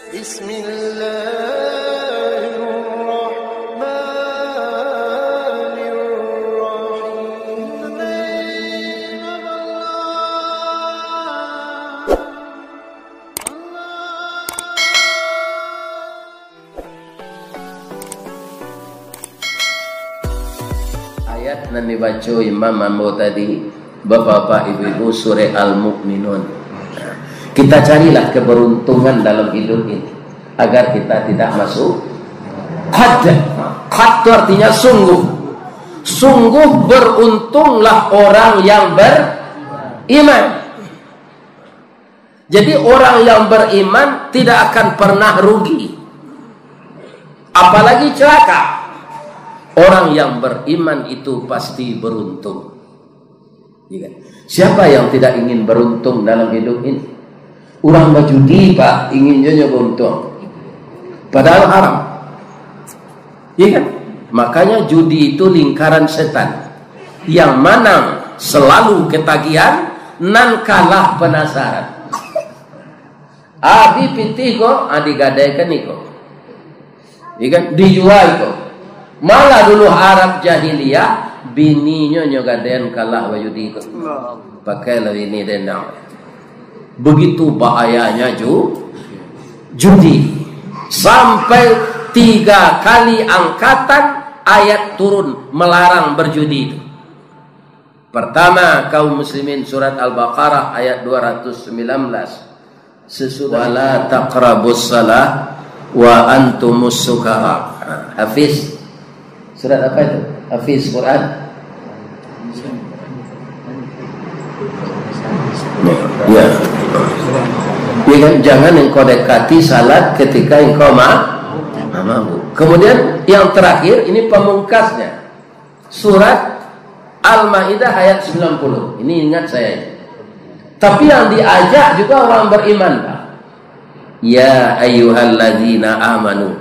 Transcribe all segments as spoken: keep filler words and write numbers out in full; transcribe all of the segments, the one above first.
Bismillahirrahmanirrahim. Ayat nan dibaco imam ambo tadi, bapak-bapak, ibu-ibu, surah Al-Mukminun. Kita carilah keberuntungan dalam hidup ini, agar kita tidak masuk qad. Qad itu artinya sungguh. Sungguh beruntunglah orang yang beriman. Jadi, orang yang beriman tidak akan pernah rugi, apalagi celaka. Orang yang beriman itu pasti beruntung. Iya kan? Siapa yang tidak ingin beruntung dalam hidup ini? Urang bajudi, Pak, ingin jo nyo beruntung. Padahal haram. Iya kan? Makanya judi itu lingkaran setan. Yang manang selalu ketagihan, nan kalah penasaran. Abih pitih ko, ah, digadaikan iko. Iya kan? Dijual iko. Malah dulu Arab jahiliyah, bininyo nyo gadaian kalah bajudi ko. Pakailah bini dendang. Begitu bahayanya ju-, judi. Sampai tiga kali angkatan ayat turun melarang berjudi itu. Pertama, kaum muslimin, surat Al-Baqarah ayat dua ratus sembilan belas. Sesudah, "Wala taqrabus salah wa antumus sukara." Hafiz. Surat apa itu? Hafiz Quran. Ya. Ya kan, jangan engkau dekati salat ketika engkau ma-, mabuk. Kemudian yang terakhir, ini pamungkasnya. Surat Al-Maidah ayat sembilan puluh. Ini ingat saya ini. Tapi yang diajak juga orang beriman, Pak. "Ya ayyuhalladzina amanu,"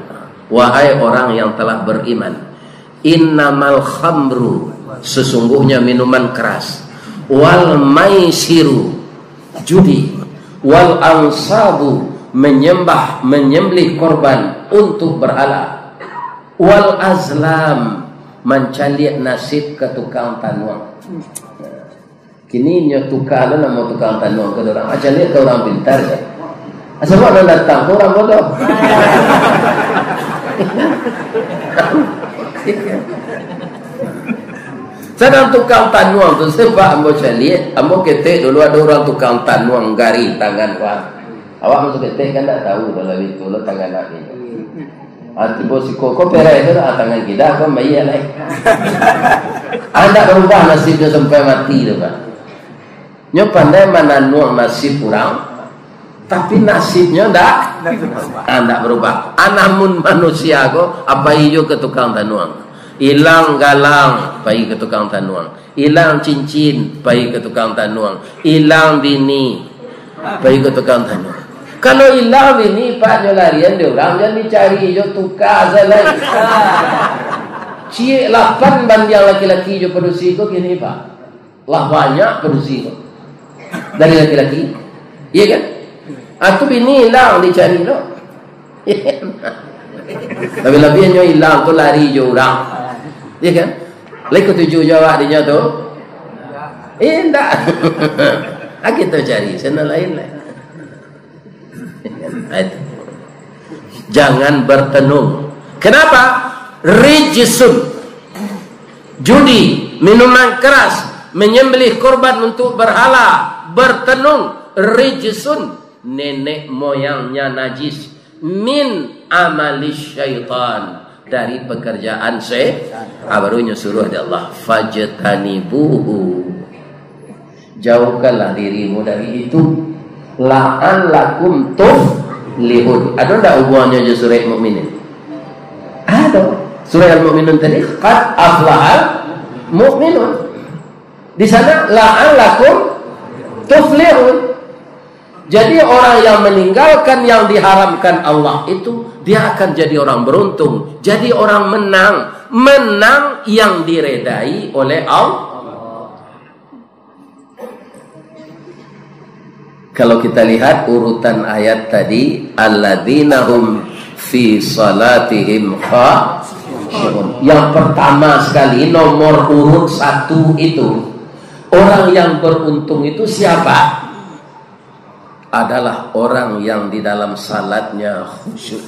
wahai orang yang telah beriman, "innamal khamru," sesungguhnya minuman keras, "wal maisiru," judi, "wal ansabu," menyembah, menyembelih korban untuk berhala, "wal azlam," mancaliak nasib ka tukang tanuang. Kini nyo tuka lo namo tukang tanuang ka urang. Acaliak ka urang pintar, ya. Asa buek nan datang ka urang bodoh. Sadang tukang tanuang tu, sebab ambo caliak, ambo ketek dulu ado urang tukang tanuang garih tangan, wah. Awak masuak ketek kan ndak tahu dalam itu lo tangan nak ni. Ah, tibo siko ko pereh tu, ah, tangan kida ko mayia lai. Ah, ndak berubah nasibnyo sampai mati tu, Pak. Nyo pandai mananuang nasib urang, tapi nasibnyo ndak, ah, ndak berubah. Ah, namun manusia ko, apo iyo ka tukang tanuang. Ilang galang, pai ka tukang tanuang. Ilang cincin, pai ka tukang tanuang. Ilang bini, pai ka tukang tanuang. Kalau ilang bini, Pak, nyo larian dek urang, jan dicari jo tuka se lai. Ciek lapan bandiang laki-laki jo padusi ko kini, Pak. Lah banyak padusi ko dari laki-laki. Iya kan? Ah, tu bini ilang dicari lo. Tapi labiahnyo ilang tu lari jo urang. Iya kan? Lai katuju jo awak dinyo tu? Eh, indak. Ah, kito cari sana lain lah. Jangan bertenung. Kenapa? Rijsun. Judi, minuman keras, menyembelih korban untuk berhala, bertenung, rijsun, nenek moyangnya najis, min amalis syaitan, dari pekerjaan se-, ah, baru nyo suruh dek Allah, "Fajtanibuhu." Jauhkanlah dirimu dari itu. La'allakum tuflihun. Ado ndak hubungannyo jo surah Mukminin? Ado. Surah Al-Mukminun tadi, qad aflahal mu'minun. Di sana, la'allakum tuflihun. Jadi, orang yang meninggalkan yang diharamkan Allah itu, dia akan jadi orang beruntung, jadi orang menang, menang yang diredai oleh Allah. Kalau kita lihat urutan ayat tadi, "Alladzina hum fi salatihim khashi'un." Yang pertama sekali, nomor urut satu itu, orang yang beruntung itu siapa? Adalah orang yang di dalam salatnya khusyuk.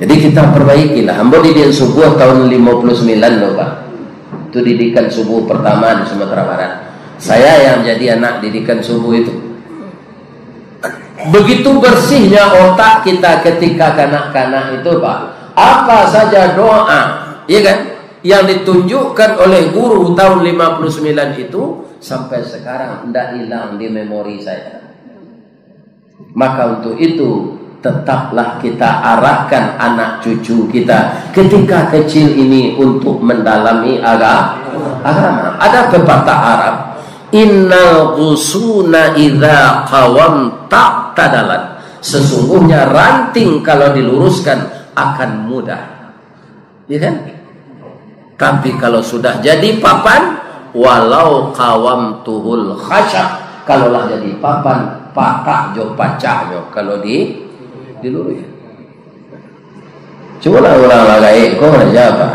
Jadi kita perbaikilah. Ambo didikan subuh tahun lima puluh sembilan loh, Pak. Itu didikan subuh pertama di Sumatera Barat. Saya yang jadi anak didikan subuh itu. Begitu bersihnya otak kita ketika kanak-kanak itu, Pak. Apa saja doa, iya kan, yang ditunjukkan oleh guru tahun lima puluh sembilan itu, sampai sekarang ndak hilang di memori saya. Maka untuk itu, tetaplah kita arahkan anak cucu kita ketika kecil ini untuk mendalami aga-, agama. Ada pepatah Arab, "Innal ghusuna idza qawamta tadalat." Sesungguhnya ranting kalau diluruskan akan mudah. Ya kan? Tapi kalau sudah jadi papan, "Walau qawamtuhul khasya." Kalau lah jadi papan, patah jo pacah jo kalau di, diluruskan. Cubolah urang lah gaek ko aja, Pak.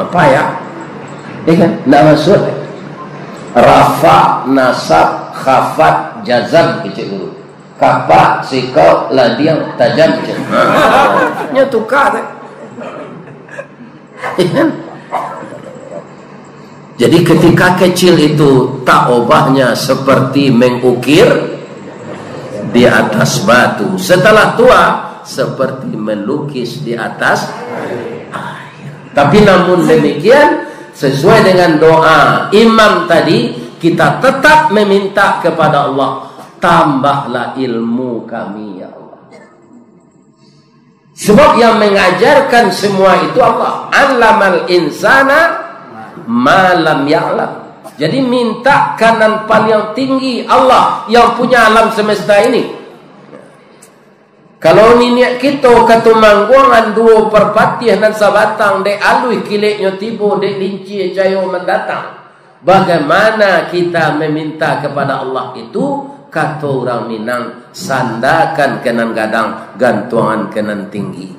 Apa ya? Ya kan? Ndak masuk. Rafa, nasab, khafat, jazam, kecek guru. Kapak, sikok, ladiang, tajam, kecek. Nyo tukar, eh. Ya kan? Jadi ketika kecil itu tak obahnya seperti mengukir di atas batu. Setelah tua, seperti melukis di atas air. Tapi namun demikian, sesuai dengan doa imam tadi, kita tetap meminta kepada Allah, "Tambahlah ilmu kami, ya Allah." Sebab yang mengajarkan semua itu Allah. "Allamal insana ma lam ya'lam." Jadi minta ka nan paliang tinggi, Allah yang punya alam semesta ini. Kalau niniak kito Katumangguangan duo Parpatiah nan sabatang, dek aluih kileknyo tibo, dek lincie cayo mandatang. Bagaimana kita meminta kepada Allah itu, kato urang Minang, sandakan ka nan gadang, gantuangan ka nan tinggi.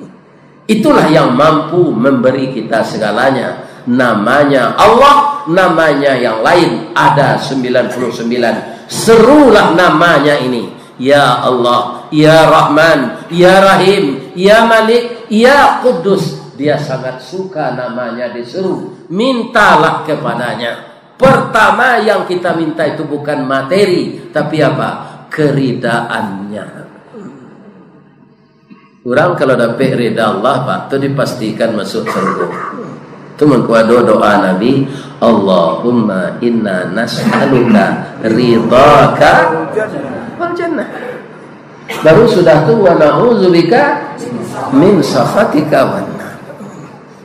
Itulah yang mampu memberi kita segalanya. Namanya Allah, namanya yang lain ada sembilan puluh sembilan. Serulah namanya ini. Ya Allah, Ya Rahman, Ya Rahim, Ya Malik, Ya Quddus. Dia sangat suka namanya diseru. Mintalah kepadanya. Pertama yang kita minta itu bukan materi, tapi apa? Keridaannya. Urang kalau dapek rida Allah, Pak, tu dipastikan masuk surga. Tu mangko ado doa Nabi, "Allahumma inna nas'aluka ridhaka wal jannah." Baru sudah tu, "Wa na'udzubika min sakhatika wan nar."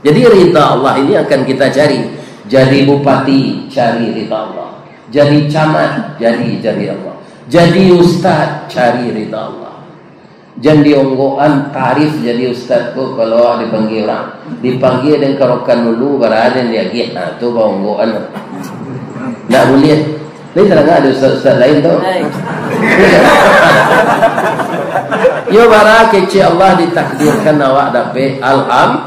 Jadi rida Allah ini akan kita cari. Jadi bupati, cari rida Allah. Jadi camat, jadi, cari Allah. Jadi ustaz, cari rida Allah. Jan dionggokan tarif jadi ustaz ko, kalau awak dipanggia urang. Dipanggia den karokan dulu, bara den diagiah. Nah, tu baonggokan. Ndak buliah. Lain sadangkan ado ustaz-ustaz lain tu. Lain. Yo, bara kecek Allah ditakdirkan awak dapek. Alham-,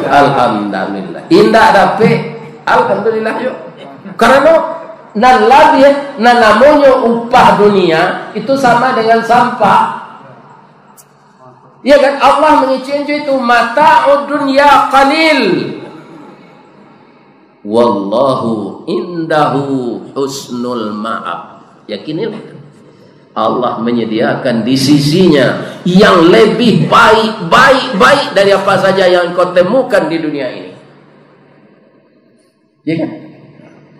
alhamdulillah. Indak dapek, alhamdulillah yo. Karano nan labiah, nan namonyo upah dunia itu sama dengan sampah. Ya kan? Allah mangecek itu, "Mata'ud dunya qalil, wallahu indahu husnul ma'ab." Yakinilah, Allah menyediakan di sisinya yang lebih baik, baik, baik dari apa saja yang kau temukan di dunia ini. Ya kan?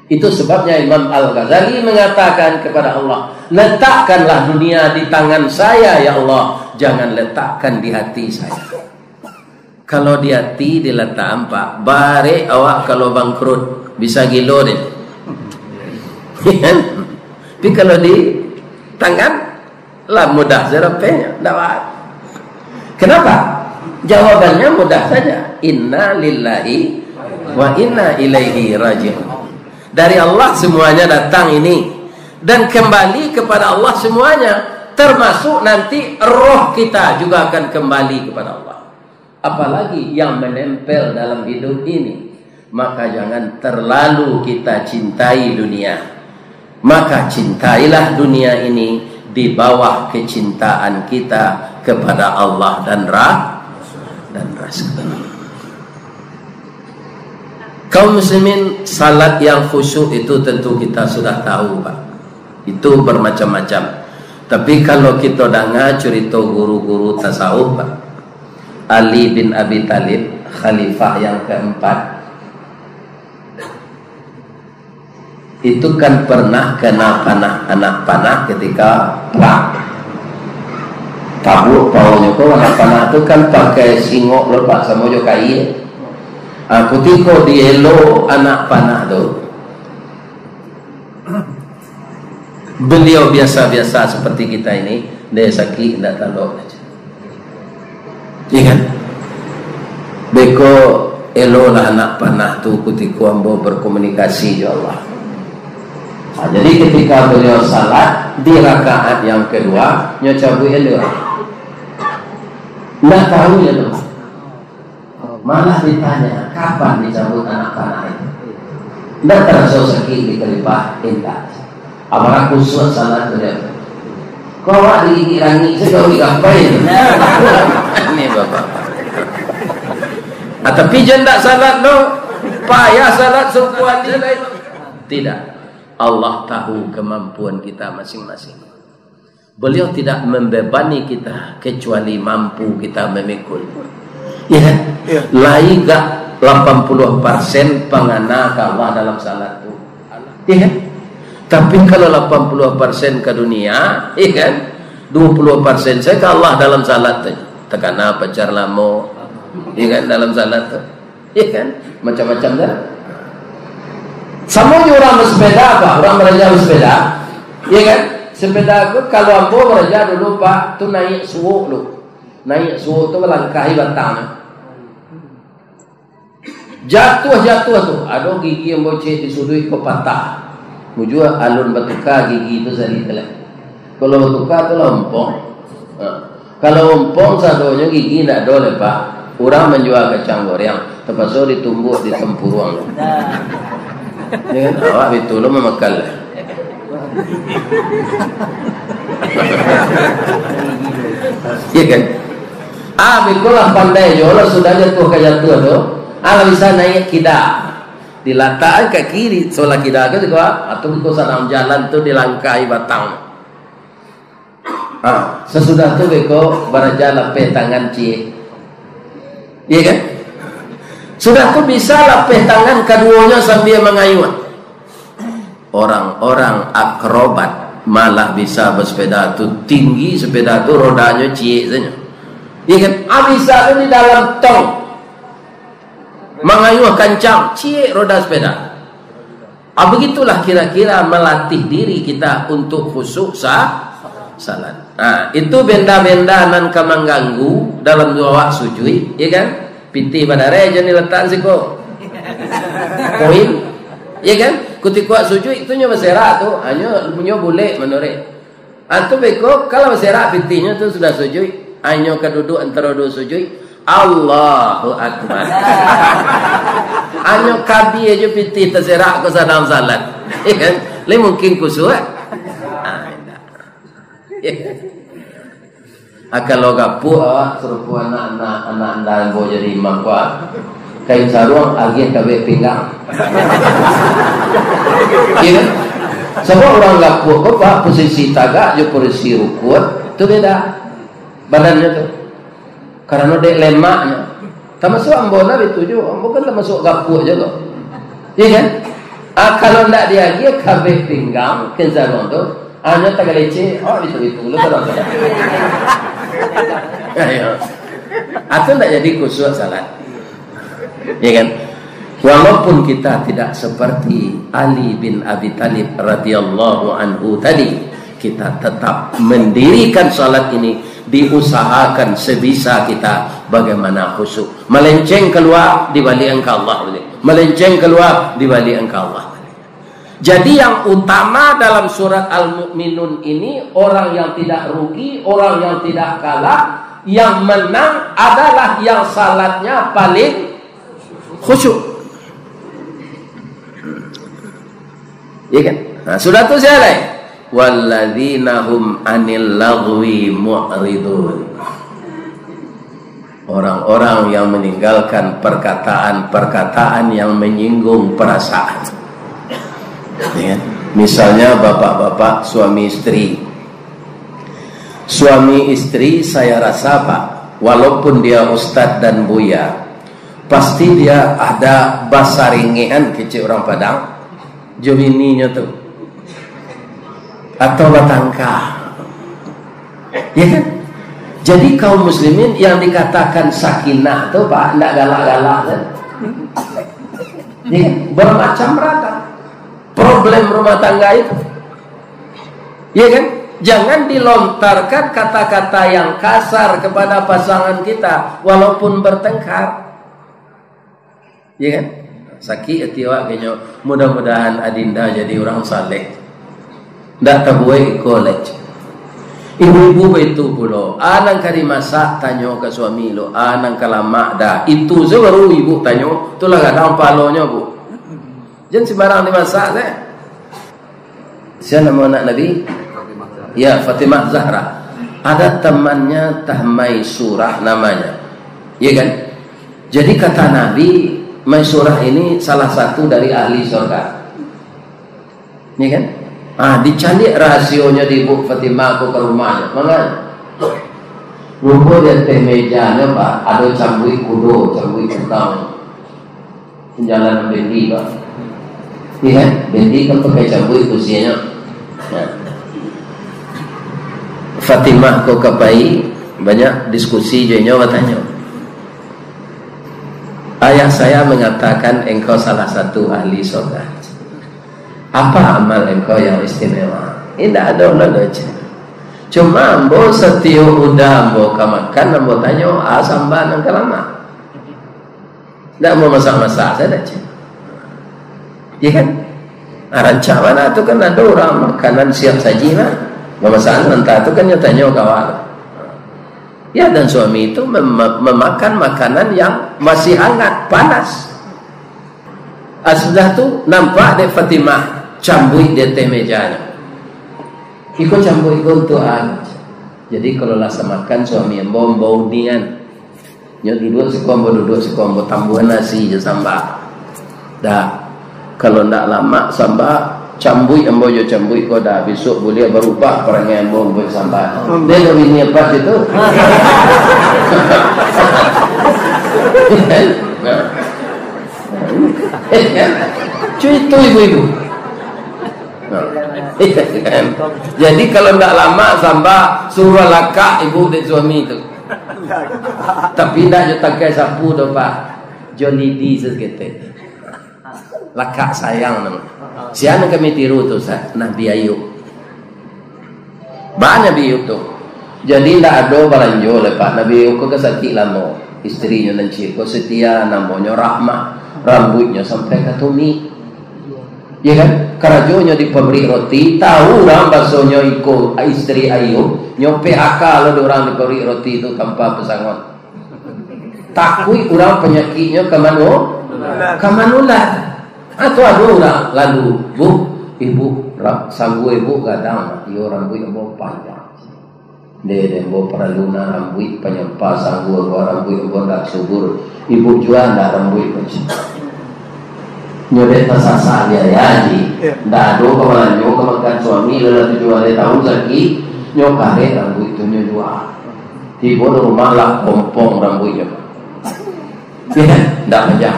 Itu sebabnya Imam Al-Ghazali mengatakan kepada Allah, "Letakkanlah dunia di tangan saya, ya Allah, jangan letakkan di hati saya." Kalau di hati diletakkan, Pak, barek awak kalau bangkrut, bisa gilo deh. Ya kan? Tapi kalau di tangan, lah mudah saja dapeknyo, ndak ba-, kenapa? Jawabannya mudah saja. Inna lillahi wa inna ilaihi raji'un. Dari Allah semuanya datang ini. Dan kembali kepada Allah semuanya, termasuk nanti roh kita juga akan kembali kepada Allah. Apalagi yang menempel dalam hidup ini, maka jangan terlalu kita cintai dunia. Maka cintailah dunia ini di bawah kecintaan kita kepada Allah dan ra-, dan Rasul. Kaum muslimin, salat yang khusyuk itu tentu kita sudah tahu, Pak. Itu bermacam-macam. Tapi kalau kita dengar cerita guru-guru tasawuf, Pak, Ali bin Abi Thalib, khalifah yang keempat, itu kan pernah kena panah, anak panah ketika perang. Tabuak paunyo ko, anak panah tu kan pakai singok lo, Pak, samo jo kaia. Ah, kutiko dielo anak panah tu, beliau biasa-biasa seperti kita ini, dek sakik, ndak talok aja. Iya kan? Beko, elolah anak panah tu kutiko ambo berkomunikasi jo Allah. Nah, jadi ketika beliau salat di rakaat yang kedua, nyo cabuik elo. Ndak tahu nyo tu. Malah ditanya, kapan dicabuik anak panah itu? Ndak taraso sakik di kalipah, indak. Amarah kusuak salat tu dia. Kau awak digigik rangik sajo, digapai tu. Ini bapak. Ah, tapi jan ndak salat tu. Payah salat sungkuan ni lain. Tidak. Allah tahu kemampuan kita masing-masing. Beliau tidak membebani kita kecuali mampu kita memikul. Ya kan? Ya. Lai gak lapan puluh persen pangana ka Allah dalam salat tu. Ya kan? Tapi kalau lapan puluh persen ka dunia, ya kan? Dua puluh persen saja ka Allah dalam salat tu. Takana pacar lamo, ya kan, dalam salat tu. Iya kan? Macam-macam dah. Samo jo urang basapeda, Pak. Urang baraja basapeda. Iya kan? Sapeda tu, kalau ambo baraja dulu, Pak, tu naiak suok tu. Naiak suok tu balangkahi batang. Jatuah-jatuah tu, ado gigi ambo ciek di suduik ko patah. Mujua alun batuka gigi tu sari tu lah. Kalau batuka tu lah ompong. Ha. Kalau ompong sadonyo gigi ndak ado lai, Pak. Urang manjua kacang goreng, tapaso ditumbuak di tampuruang. Nah. Ya kan? Awak bitu lo mamakal. Ya kan? Ah, biko lah pandai jo lah, sudah jatuah ka jatuah tu. Ah, lah bisa naiak kida. Dilatakkan kaki di sabalah kida tu, siko, ah, tu biko sadang jalan tu dilangkahi batang. Ha, sasudah tu beko baraja lapeh tangan ciek. Iya kan? Sudah tu bisa lapeh tangan kaduonyo sambia mangayuah. Orang-orang akrobat malah bisa basapeda tu tinggi, sapeda tu rodanyo ciek sajo. Iya kan? Ah, bisa tu di dalam tong. Mangayuah kancang, ciek roda sapeda. Ah, begitulah kira-kira melatih diri kita untuk khusyuk sa-, salat. Ah, itu benda-benda nan ka mangganggu dalam awak sujuik, ya kan? Pitih badareh jan dilatakan siko. Koin, ya kan? Kutiko sujuik tu nyo baserak tu, hanyo nyo bulek manoreh. Ah, tu beko, kalau baserak pitihnyo tu sudah sujuik, hanyo ka duduak antaro duo sujuik, Allahu Akbar. Hanyo kabia jo pitih taserak ko sadang salat. Ya kan? Lai mungkin khusyuk. Ah, indak. Ya kan? Ah, kalau gapuak awak sarupo anak-anak, anak anda ambo jadi imam ko, ah. Kain saruang agiah kabek pinggang. Iya kan? Sabab urang gapuak ko, Pak, posisi tagak jo posisi rukuk tu beda. Badannyo tu. Karano dek lemaknyo. Tamasuak ambo lah itu juo. Ambo kan tamasuak gapuak juo. Iya kan? Ah, kalau ndak diagiah kabek pinggang, kain saruang tu, hanyo tagalecek, oh, itu, itu, lu kalau. Ayo. Atau ndak jadi khusyuk salat. Ya kan? Walaupun kita tidak seperti Ali bin Abi Thalib radhiyallahu anhu tadi, kita tetap mendirikan salat ini, diusahakan sebisa kita bagaimana khusyuk. Melenceng keluar, dibalikan ka Allah baliak. Melenceng keluar, dibalikan ka Allah baliak. Jadi, yang utama dalam surat Al-Mukminun ini, orang yang tidak rugi, orang yang tidak kalah, yang menang adalah yang salatnya paling khusyuk. Iya kan? Nah, sudah tu sia lai? "Walladzina hum anil lagwi mu'ridun." Orang-orang yang meninggalkan perkataan-perkataan yang menyinggung perasaan. Ya kan? Misalnya, bapak-bapak, suami istri. Suami istri, saya rasa, Pak, walaupun dia ustadz dan buya, pasti dia ada basaringihan, kecek urang Padang, jo bininyo tu. Atau batangka. Ya kan? Jadi, kaum muslimin, yang dikatakan sakinah tu, Pak, ndak galak-galak kan? Ya kan? Bermacam ragam problem rumah tangga itu. Ya kan? Jangan dilontarkan kata-kata yang kasar kepada pasangan kita, walaupun bertengkar. Ya kan? Sakik ati awak kanyo. Mudah-mudahan Adinda jadi urang saleh. Ndak tabuek iko lai. Ibu-ibu baitu pulo. A nan ka dimasak, tanyo ka suami lo. A nan ka lamak dah. Itu se baru ibu tanyo. Tu lah gadang palonyo, Bu. Jan sembarang dimasak se. Sia namo anak Nabi? Ya, Fatimah Zahra. Ada temannya tah Maisurah namanya. Ya kan? Jadi kata Nabi, Maisurah ini salah satu dari ahli surga. Ya kan? Ah, dicaliak rahasionyo di Ibu Fatimah ko ka rumahnyo. Manga? Rupo di ateh mejanyo, Pak, ado cambuik kudo, cambuik kutang. Jalan bendi, Pak. Iya kan? Bendi kan pakai cambuik kursinyo. Nah. Fatimah ko ka pai, banyak diskusi jo inyo, batanyo, "Ayah saya mengatakan engkau salah satu ahli surga. Apa amal engkau yang istimewa?" "Indak ado, ndak ado, cek. Cuma ambo satiok udah ambo ka makan, ambo tanyo, a samba nan ka lamak." Ndak mau masak-masak sajo, cek. Iya kan? Ah, rancak bana tu kan ado urang makanan siap saji lah. Mamasak antah tu kan nyo tanyo ka awak. Ya, dan suami itu mem-, memakan makanan yang masih hangat, panas. Ah, sudah tu, nampak dek Fatimah cambuik di ateh mejanyo. Iko cambuik ko untuak a. Jadi, kalau lah samakan suami ambo, ambo unian. Nyo duduak siko, ambo duduak siko, ambo tambuahan nasi jo samba. Dah. Kalau ndak lamak samba, cambuik ambo jo cambuik ko dah. Bisuak buliah barubah parangai ambo, ambo samba. Amin. Dia ndak bini apa situ? Cuy, itu ibu-ibu. Nah. Jadi, kalau ndak lamak samba, suruah lakak ibu dek suami tu. Tapi ndak jo tangkai sapu doh, Pak. Jo lidi saketek. Lakak sayang namo. Sia nan kami tiru tu, Ustaz? Nabi Ayub. Ba Nabi Ayub tu. Jadi, ndak ado balanjo lai, Pak. Nabi Ayub ko kan sakik lamo. Istrinyo nan ciek ko setia, namonyo Rahmah. Rambuiknyo sampai ka tumik. Ya kan? Karajonyo di pabrik roti, tahu urang basonyo iko istri Ayub, nyo P H K lo dek urang di pabrik roti tu tanpa pesangon. Takuik urang panyakiknyo ka manu-, ka manular. Atau ado urang lalu, "Bu, ibu, ra-, sanggua ibu gadang, iyo rambuik ambo panjang." "Deh, deh, ambo paralu na rambuik panyampah sanggua, ko rambuik ambo ndak subur. Ibu jua ndak rambuik ko?" Nyo dek tasasah biaya, Ji. Ndak ado ka balanjo ka makan suami, lah tujuah baleh tahun sakik, nyo kareh rambuik tu nyo jua. Tibo di rumah lah kompong rambuiknyo. Ya, ndak payah.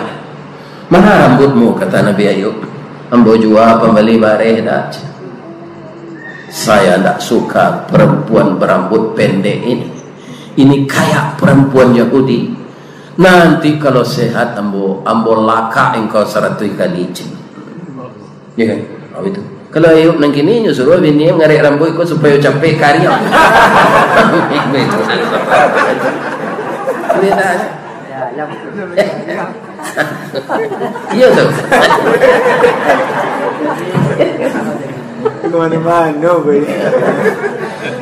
"Mana rambutmu?" kata Nabi Ayub. "Ambo jua pambali bareh dah." "Saya ndak suka perempuan berambut pendek ini. Ini kayak perempuan Yahudi. Nanti kalau sehat ambo, ambo lakak engkau saratuih kali," cek. Ya kan? Awak itu. Kalau Ayub nan kini, nyo suruah bini ngarek rambuik ko supayo capek kariang. Beda. Iya tu. Kemana-mana, boy.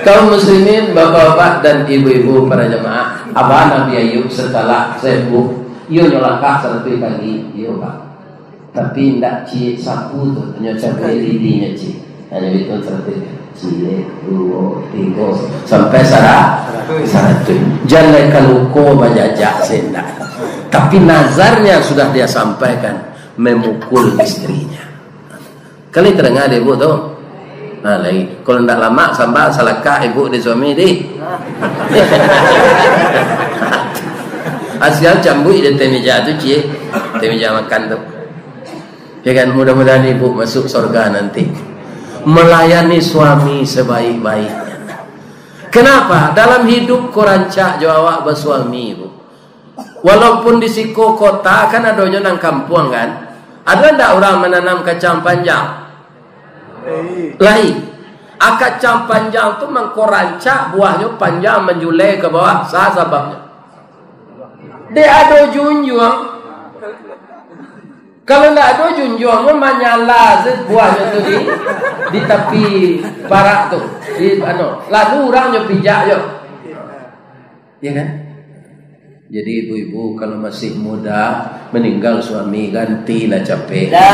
Kaum muslimin, bapak-bapak dan ibu-ibu para jamaah, apa Nabi Ayub setelah sembuh, iyo nyo langkah saratuih kali, iyo, Pak. Tapi ndak ciek sapu tu, nyo cabuik lidinyo ciek. Hanyo itu saratuih kali. Ciek, duo, tigo, sampai sara-, saratuih. Jan lai ka luko bajajak se ndak. Tapi nazarnya sudah dia sampaikan, memukul istrinya. Kali tadanga dek ibu tu? Nah, lai. Kalau ndak lamak, sambal salakak ibu di suami di. Asial cambuik di ateh meja tu, ciek. Ateh meja makan tu. Ya kan, mudah-mudahan ibu masuk surga nanti. Melayani suami sebaik-baiknya. Kenapa? Dalam hidup ko rancak jo awak basuami, Bu. Walaupun di siko kota, kan adonyo nan kampuang, kan? Ado ndak urang mananam kacang panjang? Lai. A, kacang panjang tu mangko rancak, buahnyo panjang manjulai ka bawah. Sa sababnyo? Dek ado junjuang. Kalau ndak ado junjuang, manyala se buahnyo tu di, di tapi parak tu. Di, anu, lalu urang nyo pijak jo. Ya kan? Jadi ibu-ibu kalau masih muda, meninggal suami, ganti lah capek. Dah.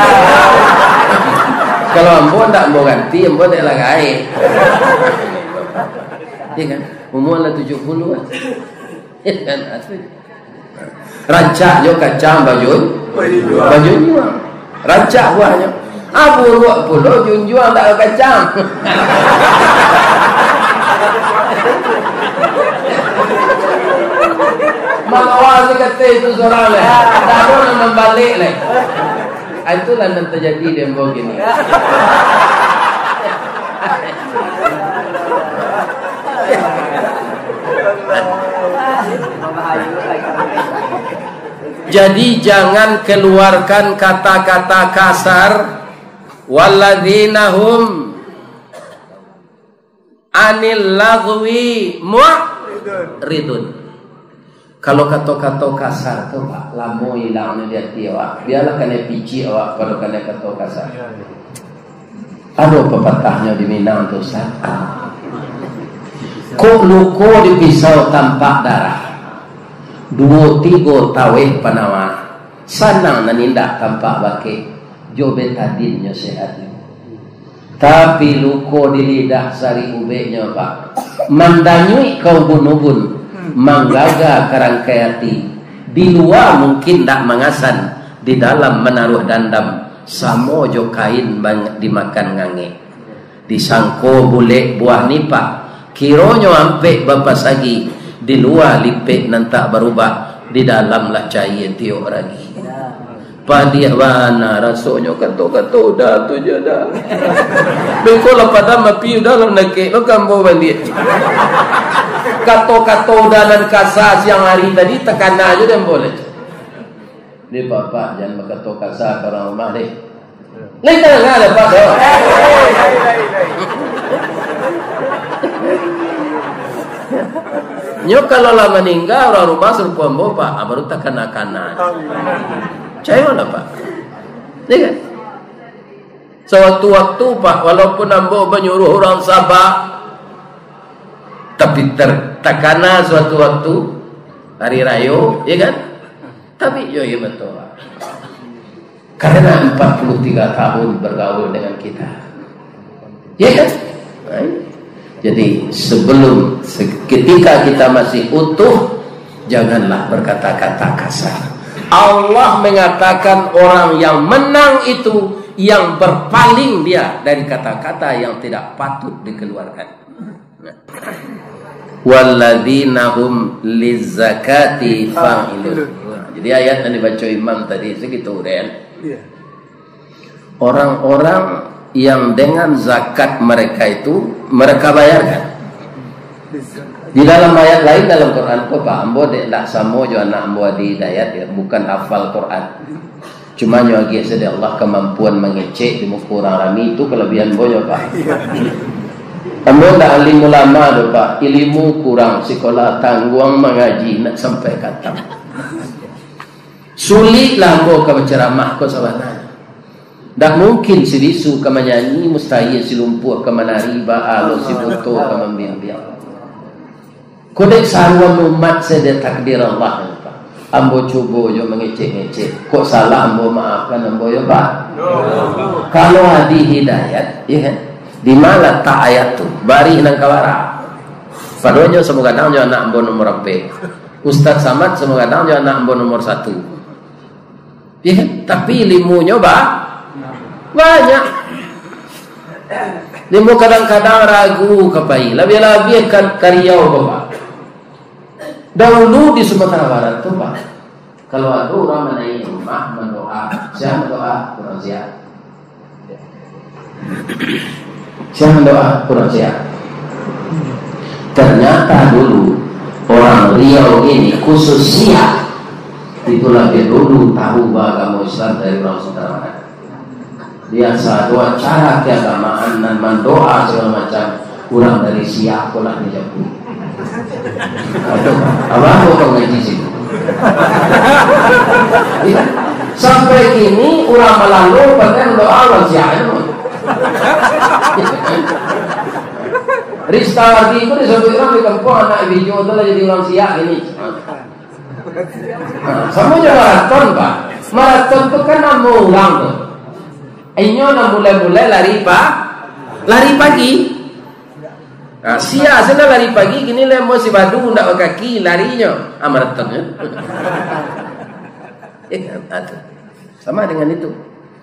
Kalau ambo ndak ambo ganti, ambo ndak lah gaek. Ya kan? Umur lah tujuh puluh lah. Ya kan? Rancak jo kacang bajun-, bajunjuang. Rancak buahnyo. Ah, buruak pulo junjuang tak kacang. Manawa si kata itu surang lai. Tak ado nan mambalik lai. Ah, itulah nan tajadi di ambo kini. Jadi, jangan keluarkan kata-kata kasar. Walladzina hum anil lagwi mu'ridun. Kalau kato-kato kasar tu, Pak, lamo ilangnyo di ati awak. Bialah kanai picik awak, pado kanai kato kasar. Ado papatahnyo di Minang tu, Ustaz. Kok luko di pisau tampak darah, duo tigo taweh panawa, sanang nan indak tampak bakeh, jo betadinnyo sehatnyo. Tapi luko di lidah sari ubeknyo, Pak, mandanyuik ka ubun-ubun, manggaga ka rangkai ati. Di lua mungkin ndak mangasan, di dalam manaruah dandam, samo jo kain bang-, dimakan ngangek. Disangko bulek buah nipah, kironyo ampek bapasagi, di lua lipek nan tak barubah, di dalam lah caia tiok ragi. Padiah bana rasonyo kato-kato Uda tu jo Da. Beko lah padam api Uda lah mandakek lo ka ambo baliak. Kato-kato Uda nan kasa siang ari tadi takana jo di ambo lai. Deh, Bapak, jan bakato kasa ka urang rumah, deh. Lai tadanga dek Bapak tu. Nyo kalau lah maningga urang rumah sarupo ambo, Pak, ah, baru takana-kana. Picayolah, Pak. Ya kan? Sawaktu-waktu, Pak, walaupun ambo manyuruah urang saba, tapi ter-, takana suatu waktu, hari rayo, ya kan? Tapi yo, iyo batua. Karena empat puluh tiga tahun bergaul dengan kita. Ya kan? Jadi, sebelum, se-, ketika kita masih utuh, janganlah berkata-kata kasar. Allah mengatakan orang yang menang itu yang berpaling dia dari kata-kata yang tidak patut dikeluarkan. Walladzina hum lizzakati fa'ilun. Jadi ayat yang dibaca imam tadi segitu, Ren. Iya. Orang-orang yang dengan zakat mereka itu, mereka bayarkan. Di dalam ayat lain dalam Quran ko, Pak, ambo dek ndak samo jo anak ambo Adi Hidayat, ya, bukan hafal Quran. Cuma nyo agiah sajo dek Allah kamampuan mangecek di muko urang rami, itu kalabiahan ambo nyo, Pak. Ambo ndak alim ulama doh, Pak. Ilimu kurang, sikolah tangguang, mangaji ndak sampai katam. Sulik lah ambo ka bacaramah ko sabananyo. Ndak mungkin si bisu ka manyanyi, mustahil si lumpuah ka manari, baa lo si buto ka mambimbiang. Ko dek saruan umat sajo takdir Allah, Pak. Ambo cubo jo mangecek-ngecek. Kok salah ambo maafkan ambo yo, Pak. Kalau ado hidayat, iyo kan? Di ma latak ayat tu? Barih nan ka bara. Padohal nyo samo gadang jo anak ambo nomor ampek. Ustaz Samad samo gadang jo anak ambo nomor satu. Iyo kan? Tapi ilimunyo ba-, banyak. Ilimu kadang-kadang ragu ka pai, labiah-labiah ka, ka Riau ko, Pak. Dahulu di Sumatera Barat tu, Pak, kalau ado urang manaiak rumah, mandoa, sia mandoa, urang sia. Sia mandoa, urang sia. Ternyata dulu, orang Riau ini khusus sia, itu labiah dulu tahu baagamo Islam dari urang Sumatera Barat. Biasa doa cara keagamaan nan mandoa sagalo macam, urang dari sia ko lah dijapuik. Aduh, abah ko tau ngaji situ. Sampai kini urang Malalo pandai mandoa urang sia tu. Ristawardi tu disabuik urang di kampuang anak video tu lah jadi urang sia kini. Nah, samo jo maraton, Pak. Maraton tu kan namo urang tu. Inyo nan mulai-mulai lari pa-, lari pagi. Nah, sia sinan lari pagi, kini lah mo si badu ndak bakaki larinyo. Ah, maraton nyo. Eh, ah, tu. Sama dengan itu.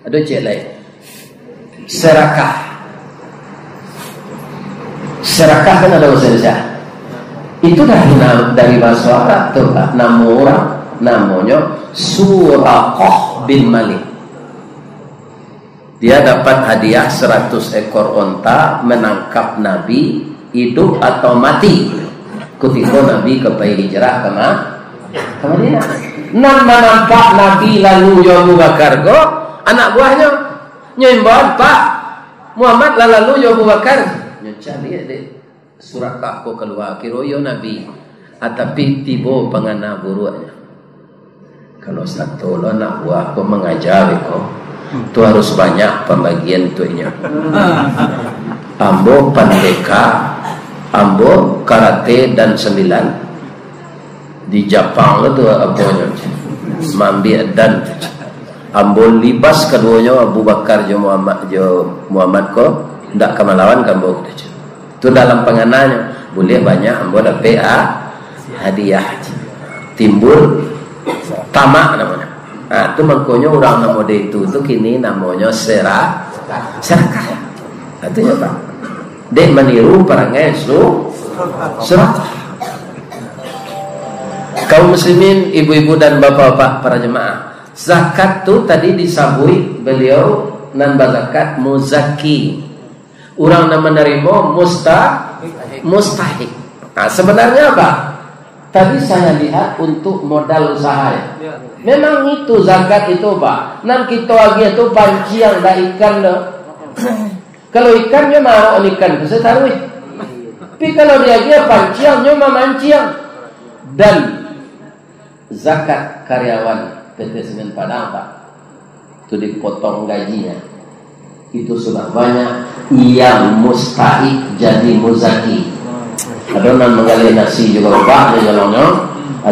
Ado cek lain. Serakah. Serakah kan ado bahasa Indonesia. Itu dari na-, dari bahasa Arab tu, Pak. Namo urang, namonyo Suraqah bin Malik. Dia dapat hadiah seratus ekor onta menangkap Nabi, hidup atau mati, kutiko Nabi ka pai hijrah ka Ma-, ka Madinah. Nan manampak Nabi lalu jo Abu Bakar ko, anak buahnyo. Nyo imbauan, "Pak, Muhammad lah lalu jo Abu Bakar." Nyo caliak dek Surakah ko kalua, kiro iyo Nabi. Ah, tapi tibo pangana buruaknyo. Kalau sato lo anak buah ko mangaja beko, tu harus banyak pambagian untuak inyo. Ambo pandeka, ambo karate dan sambilan. Di Japang tu, tu aponyo, maambiak dan tu. Ambo libas kaduonyo, Abu Bakar jo Muhammad, jo Muhammad ko, ndak ka malawan ka ambo, tu. Tu dalam pangananyo, buliah banyak ambo dapek, ah, hadiah. Timbul tamak namonyo. Ah, tu mangkonyo urang nan model itu tu kini namonyo sera-, serakah. Ah, tu nyo, Pak. Dek maniru parangai su-, serakah. Kaum muslimin, ibu-ibu dan bapak-bapak para jemaah, zakat tu tadi disabuik baliau nan bazakat muzaki. Urang nan manarimo musta-, mustahik. Nah, sebenarnya apa? Tadi saya lihat untuk modal usaha, ya. Ya. Memang itu zakat itu, Pak. Nan kito agiah tu panciang, dak ikan doh. Kalau ikan, nyo maarok ikan, tu sataruih. Tapi kalau diagiah panciang, nyo mamanciang. Dan zakat karyawan P T Semen Padang, Pak, tu dipotong gajinya. Itu sudah banyak yang mustahik jadi muzaki. Ado nan manggaleh nasi juo, Pak, di jalannyo.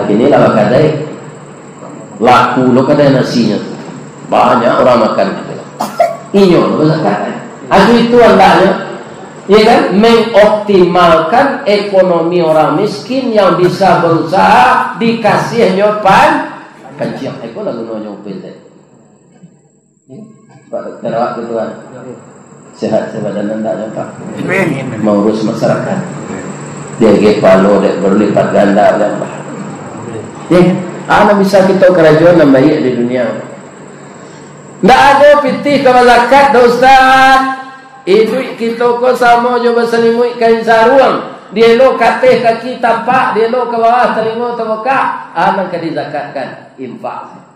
Kini lah bakadai. Laku lo kadai nasinyo tu. Banyak urang makan. Inyo lo bazakat. Ado itu andaknyo. Ya kan? Mengoptimalkan ekonomi orang miskin yang bisa berusaha, dikasihnyo pan-, panciang. Iko lah gunonyo upil tadi. Ya? Pak Doktor, awak tu, Tuan. Sehat sabadan anda, ya, Pak? Amin. Mengurus masyarakat. Dia ge palo, dia berlipat ganda, ya, Pak. Ya, anak bisa kita kerajaan yang baik di dunia. Ndak ado pitih ka bazakat doh, Ustaz. Iduik kito ko samo jo basalimuik kain saruang. Dielo ka ateh kaki tampak, dielo ka bawah talingo tabukak. Ah, nan ka dizakatkan, infak.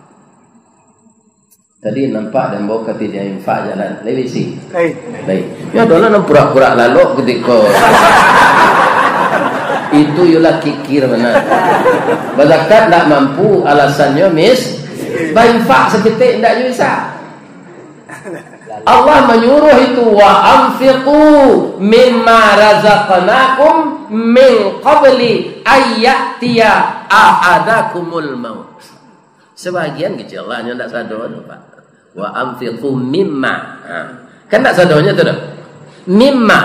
Tadi nampak dan bawa ka tidak infak jalan. Lai bisi. Lai. Lai. Ya, dolah nan pura-pura lalok kutiko. Itu yolah kikir bana. Bazakat ndak mampu, alasannyo mis-, bainfak saketek ndak juo bisa. Allah manyuruh itu, "Wa anfiqu mimma razaqnakum min qabli ayya'tiya ahadakumul maut." Sabagian kecil lah, nyo ndak sado tu, Pak. "Wa anfiqu mimma." Ha. Kan ndak sadonyo tu doh. "Mimma."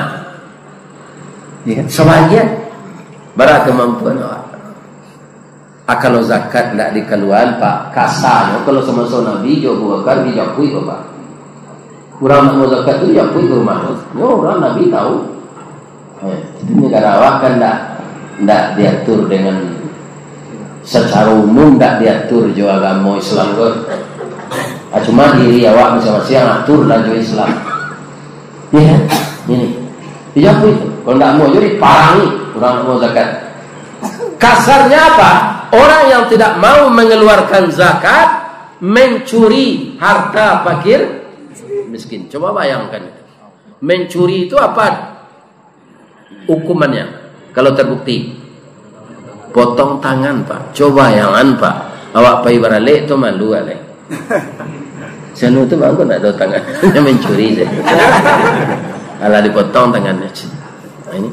Ya, sabagian. Bara kamampuan awak. Ah, kalau zakat ndak dikaluan, Pak, kasanyo kalau samaso Nabi jo Abu Bakar dijapuik, Bapak. Urang nak mau zakat tu dijapuik ka rumah tu. Yo, urang Nabi tahu. Eh, jadi negara awak kan ndak, ndak diatur dengan, secara umum ndak diatur jo agamo Islam tu. Ah, cuma diri awak masing-masing atur lah jo Islam. Iya, ini. Dijapuik tu. Kalau ndak mau jadi parangi urang nak mau zakat. Kasarnya apa? Orang yang tidak mau mengeluarkan zakat mencuri harta fakir miskin. Coba bayangkan itu. Mencuri itu apa hukumannya? Kalau terbukti, potong tangan, Pak. Coba bayangkan, Pak. Awak pai baralek tu malu alai. Sanu tu bagus nak ada tangan. Dia mencuri saja. Alah, dipotong tangannya. Nah, ini.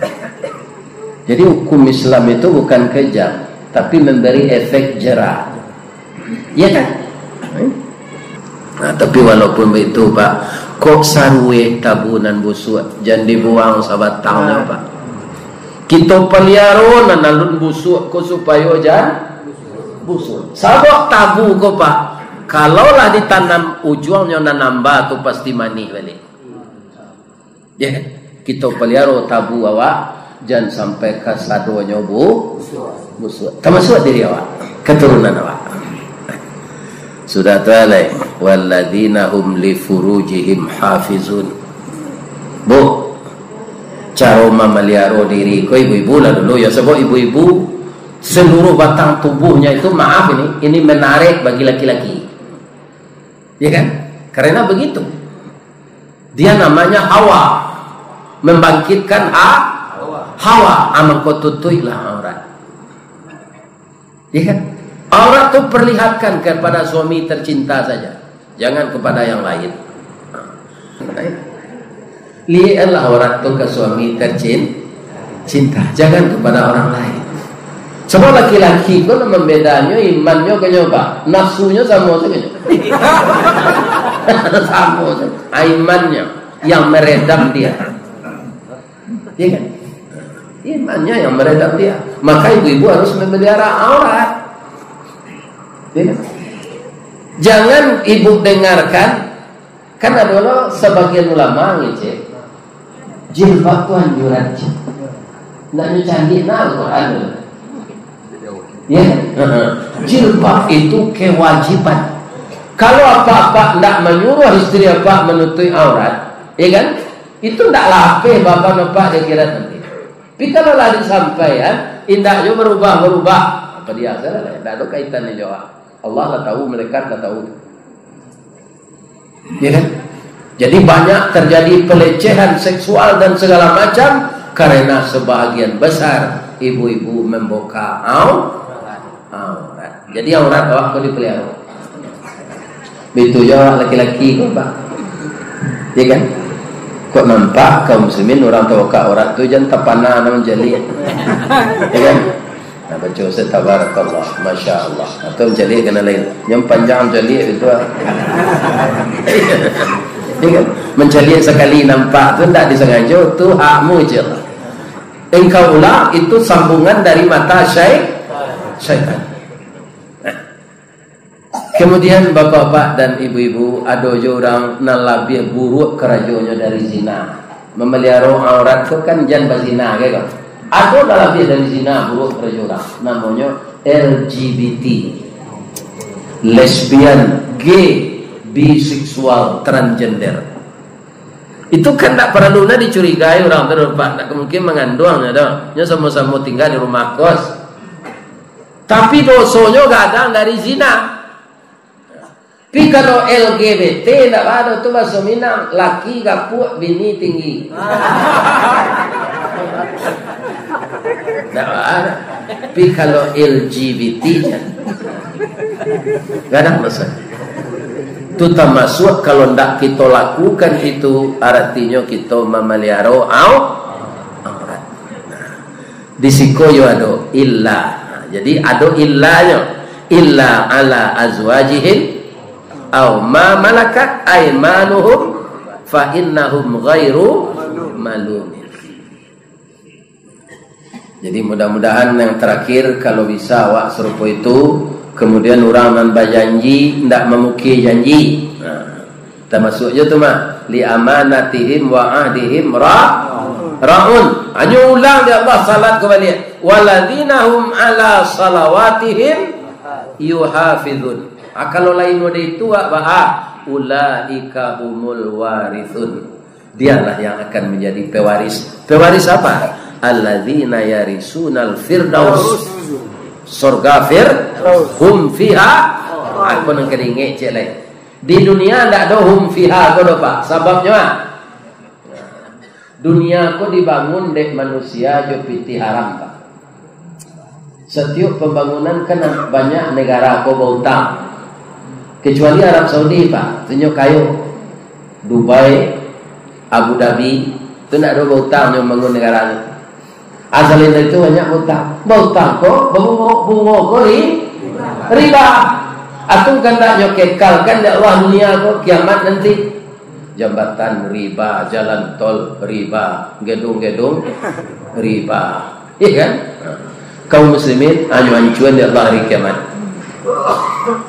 Jadi hukum Islam itu bukan kejam, tapi memberi efek jera. Iya kan? Nah, tapi walaupun baitu, Pak, kok saruwe tabu nan busuak, jan dibuang sabatangnyo, Pak. Kito paliaro nan alun busuak ko supayo jan busuak. Sabab tabu ko, Pak, kalau lah ditanam, ujuangnyo nan amba tu pasti manih baliak. Ya kan? Kito paliaro tabu awak, jan sampai kasadonyo bu-, busuak. Tamasuak diri awak, katurunan awak. Sudah tu alai, "Walladzina hum li furujihim hafizun." Bu, caro mamaliaro diri ko ibu-ibu lah dulu, ya, sabab ibu-ibu seluruh batang tubuhnya itu, maaf ini, ini menarik bagi laki-laki. Ya kan? Karena begitu. Dia namanya hawa. Membangkitkan ha-, hawa. Ah, mangko tutuiklah aurat. Ya kan? Aurat tu perlihatkan kepada suami tercinta saja. Jangan kepada yang lain. Lieklah aurat tu ka suami tercin-, cinta. Jangan kepada orang lain. Sebab laki-laki ko nan mambedanyo imannyo kanyo, Pak. Nafsunyo samo sajo. Samo sajo. Ah, imannyo yang meredam dia. Iya kan? Imannyo yang meredam dia. Maka ibu-ibu harus memelihara aurat. Iya kan? Jangan ibu dengarkan. Kan ado lo sabagian ulama ngecek, jilbab tu anjuran, cek. Nak nyo caliak nah Al-Quran tu. Ya, jilbab itu kewajiban. Kalau apak-apak ndak manyuruh istri apak manutuik aurat, ya kan? Itu ndak lapeh bapak-bapak di akhirat nanti. Tapi kalau lah disampaian, indak jo berubah-berubah. Apa dia salah? Ndak ado kaitan jo Allah lah tahu, malaikat lah tahu. Ya kan? Jadi banyak terjadi pelecehan seksual dan segala macam karena sebahagian besar ibu-ibu membuka au-, aurat. Jadi aurat awak ko dipelihara. Begitu juga laki-laki ko, Pak. Ya kan? Kok nampak kaum muslimin urang tabuka aurat tu jan tapana nan manjaliak. Ya kan? Nah, baco se tabarakallah, masya Allah. Atau mancaliak ka nan lain. Yang panjang mancaliak itu, ah. Ya kan? Mancaliak sakali nampak tu ndak disangajo, tu hakmu je lah. Engkau ulang, itu sambungan dari mata syai-, syaitan. Nah. Kemudian, bapak-bapak dan ibu-ibu, ado jo urang nan labiah buruak karajonyo dari zina. Mamaliharo aurat tu kan jan bazina, kan? Ado nan labiah dari zina, buruak karajo urang. Namonyo L G B T. Lesbian, gay, biseksual, transgender. Itu kan ndak paralu nah dicurigai urang tu, Pak. Ndak mungkin manganduang nyo doh. Nyo samo-samo tingga di rumah kos. Tapi dosonyo gadang dari zina. Tapi kalau L G B T ndak ado tu bahaso Minang, laki gapuak, bini tinggi. Ndak ado. Tapi kalau L G B T jan. Gadang doso. Tu tamasuak kalau ndak kito lakukan itu, aratinyo kito mamaliharo au-, aurat. Nah, di siko yo ado illa. Nah, jadi ado illanyo. Illa ala azwajihim au ma malakat aimanuhum fa innahum ghairu malumin. Jadi, mudah-mudahan yang terakhir, kalau bisa awak sarupo itu, kemudian urang nan bajanji, ndak mamukir janji. Nah, tamasuak jo tu mah, "Li amanatihim wa ahdihim ra-, raun." Hanyo ulang dek Allah, salat ka baliak. "Walladzina hum ala salawatihim yuhafizun." Ah, kalau lain mode itu, ah, ba-, ah, "Ulaika humul warithun." Dialah yang akan menjadi pewaris. Pewaris apa? "Alladzina yarisunal firdaus." Sorga fir-, hum fiha. Aku nan ka diingek cek lai. Di dunia ndak ado hum fiha ko doh, Pak. Sababnyo, ah, dunia ko dibangun dek manusia jo pitih haram, Pak. Satiok pambangunan kan banyak negara ko bautang. Kecuali Arab Saudi, Pak, tu nyo kayo. Dubai, Abu Dhabi, tu ndak ado bautang nyo mambangun negara tu. Asal itu banyak bautang. Bautang ko, babungo, bungo ko ri-, riba. Atau kan ndak nyo kekalkan dek Allah dunia ko, kiamat nanti. Jambatan riba, jalan tol riba, gedung-gedung riba. Iya kan? Kaum muslimin, hanyo ancuan dek Allah hari kiamat.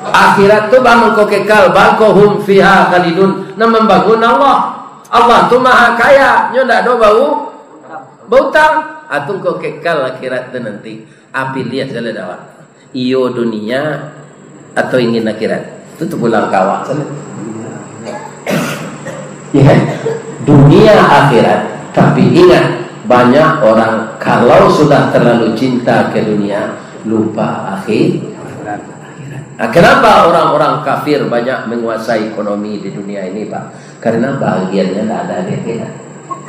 Akhirat tu bangko kekal, bangko hum fiha khalidun. Nan mambangun Allah. Allah tu maha kaya, nyo ndak ado bau-, bautang. Atau ko kekal akhirat tu nanti. Ah, piliah salah dek awak. Iyo dunia atau ingin akhirat? Itu tu pulang ka awak salah. Ya, dunia akhirat. Tapi ingat, banyak orang kalau sudah terlalu cinta ke dunia, lupa akhir-, akhirat. Nah, kenapa orang-orang kafir banyak menguasai ekonomi di dunia ini, Pak? Karena bahagiannya tidak ada di akhirat.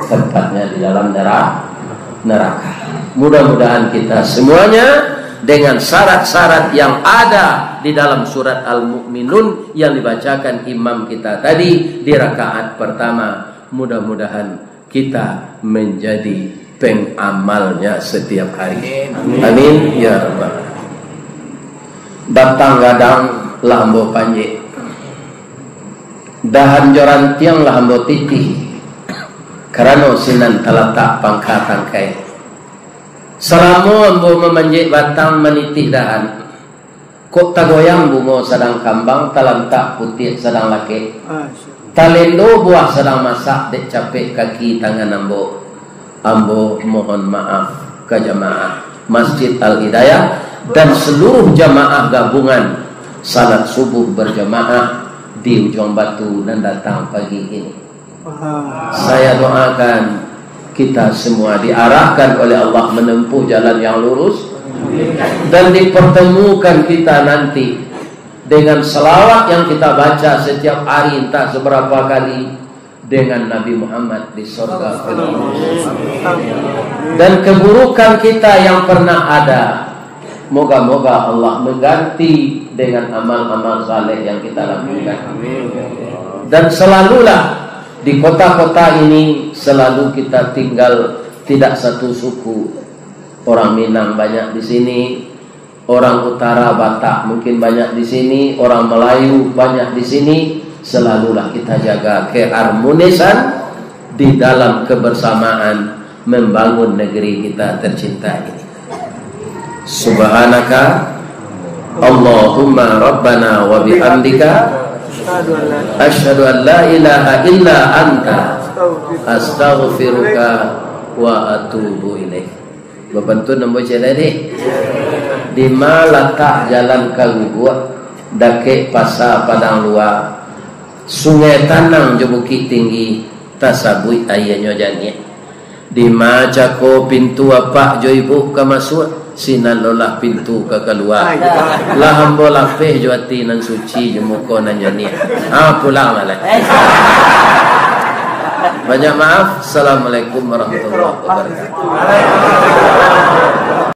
Tempatnya di dalam nera-, neraka. Mudah-mudahan kita semuanya dengan syarat-syarat yang ada di dalam surat Al-Mukminun yang dibacakan imam kita tadi di rakaat pertama, mudah-mudahan kita menjadi pengamalnya setiap hari. Amin. Amin, ya rabbal alamin. Batang gadang lah ambo panjek. Dahan jo rantiang lah ambo titih, karano sinan talatak pangka tangkai. Salamo ambo mamanjek batang, manitih dahan, kok tagoyang bungo sadang kambang, talantak putiak sadang lakek, talendo buah sadang masak dek capek kaki tangan ambo. Ambo mohon maaf ka jamaah Masjid Al-Hidayah dan seluruh jamaah gabungan salat subuh berjamaah di Ujuang Batu nan datang pagi ini. Saya doakan kita semua diarahkan oleh Allah menempuh jalan yang lurus dan dipertemukan kita nanti dengan salawat yang kita baca setiap hari, entah seberapa kali, dengan Nabi Muhammad di sorga. Dan keburukan kita yang pernah ada, moga-moga Allah mengganti dengan amal-amal saleh yang kita lakukan. Dan selalulah di kota-kota ini, selalu kita tinggal tidak satu suku. Orang Minang banyak di sini, orang Utara Batak mungkin banyak di sini, orang Melayu banyak di sini. Selalulah kita jaga keharmonisan di dalam kebersamaan membangun negeri kita tercinta ini. Subhanaka Allahumma rabbana wa bihamdika, asyhadu an la ilaha illa anta, astaghfiruka wa atubu ilaik. Bapantun ambo cek lai deh. Di ma latak jalan ka Guguak, dakek Pasa Padang Lua, Sungai Tanang jo Bukik Tinggi, tasabuik aianyo janiah. Di ma cako pintu apak jo ibuk ka masuak, sinan lo lah pintu ka kalua. Lah ambo lapeh jo ati nan suci jo muko nan janiah. Ha, pulang lah lai. Banyak maaf. Assalamualaikum warahmatullahi wabarakatuh.